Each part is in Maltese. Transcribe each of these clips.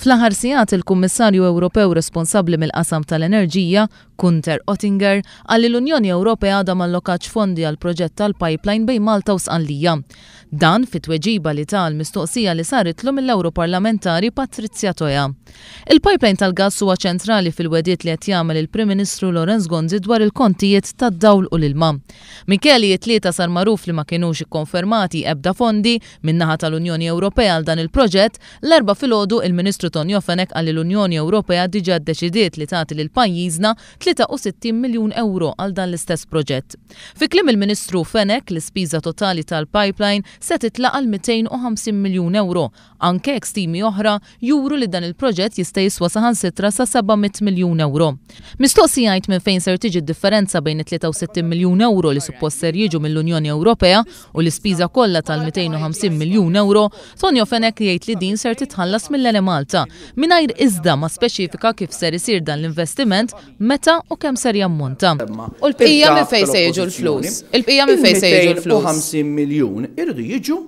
Fl-aħħar sigħat il-Kummissarju Ewropew responsabbli mill-qasam tal-enerġija, Gunther Oettinger, qal li l-Unjoni Ewropea għadha m'allokatx fondi għall-proġett tal-pipeline bejn Malta u Sqallija. Dan fi tweġiba li ta għal mistoqsija li saritlu mill-Ewroparlamentari Patrizia Toia. Il-pipeline tal-gass huwa ċentrali fil-wegħdiet li qed jagħmel il-Prim Ministru Lawrence Gonzi dwar il-kontijiet tad-dawl u l-ilma. Minkejja li it-Tlieta sar magħruf li ma kinux ikkonfermati ebda fondi min-naħa tal-Unjoni Ewropea għal dan il-proġett, l-Erbgħa filgħodu il-Ministru Tonio Fenech qal li l-Unjoni Ewropea diġà ddeċidiet li tagħti lil pajjiżna 63 miljun ewro għal dan l-istess proġett. Fi kliem il-Ministru Fenech, l-ispiża totali tal-pipeline se titla' għal 250 miljun ewro, anke jekk stimi oħra juru li dan il-proġett jista' jiswa saħansitra sa 700 miljun ewro. Mistoqsi jgħid minn fejn ser tiġi d-differenza bejn it-63 miljun ewro li suppost ser jiġu mill-Unjoni Ewropea u l-ispiża kollha tal-250 miljun ewro, Tonio Fenech jgħid li din ser titħallas mill-Enemalta, mingħajr iżda ma speċifika kif ser isir dan l-investiment, meta u kemm ser jammonta. U l-bqija minn fejn se jiġu l-flus? Il-bqija minn fejn se jiġu l-flus? Il-250 miljun iridu jiġu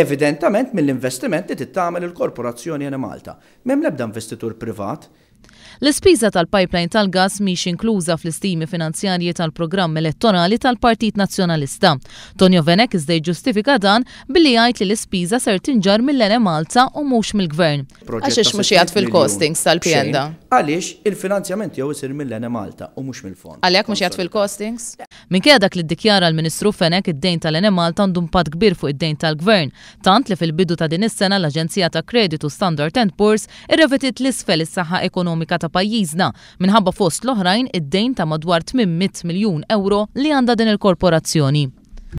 evidentament mill-investiment li trid tagħmel il-Korporazzjoni Enemalta. M'hemm l-ebda investitur privat. L-ispiża tal-pipeline tal-gass mhix inkluża fl-istimi finanzjarji tal-programm elettorali tal-Partit Nazzjonalista. Tonio Fenech iżda jiġġustifika dan billi jgħid li l-ispiża ser tinġarr mill-Enemalta u mhux mill-Gvern. Għax hux mhux qiegħed fil-costings tal-PN da? Għaliex il-finanzjament tiegħu jsir mill-Enemalta u mhux mill-fond. Għalhekk mhux qiegħed fil-costings? Minkejja dak li ddikjara l-Ministru Fenech, id-dejn tal-Enemalta għandu impatt kbir fuq id-dejn tal-Gvern, tant li fil-bidu ta' din is-sena l-aġenzija ta' kreditu Standard and Poor's irrevetiet 'l isfel is-saħħa ekonomika ta' pajjiżna minħabba fost l-oħrajn id-dejn ta' madwar 800 miljun ewro li għandha din il-korporazzjoni.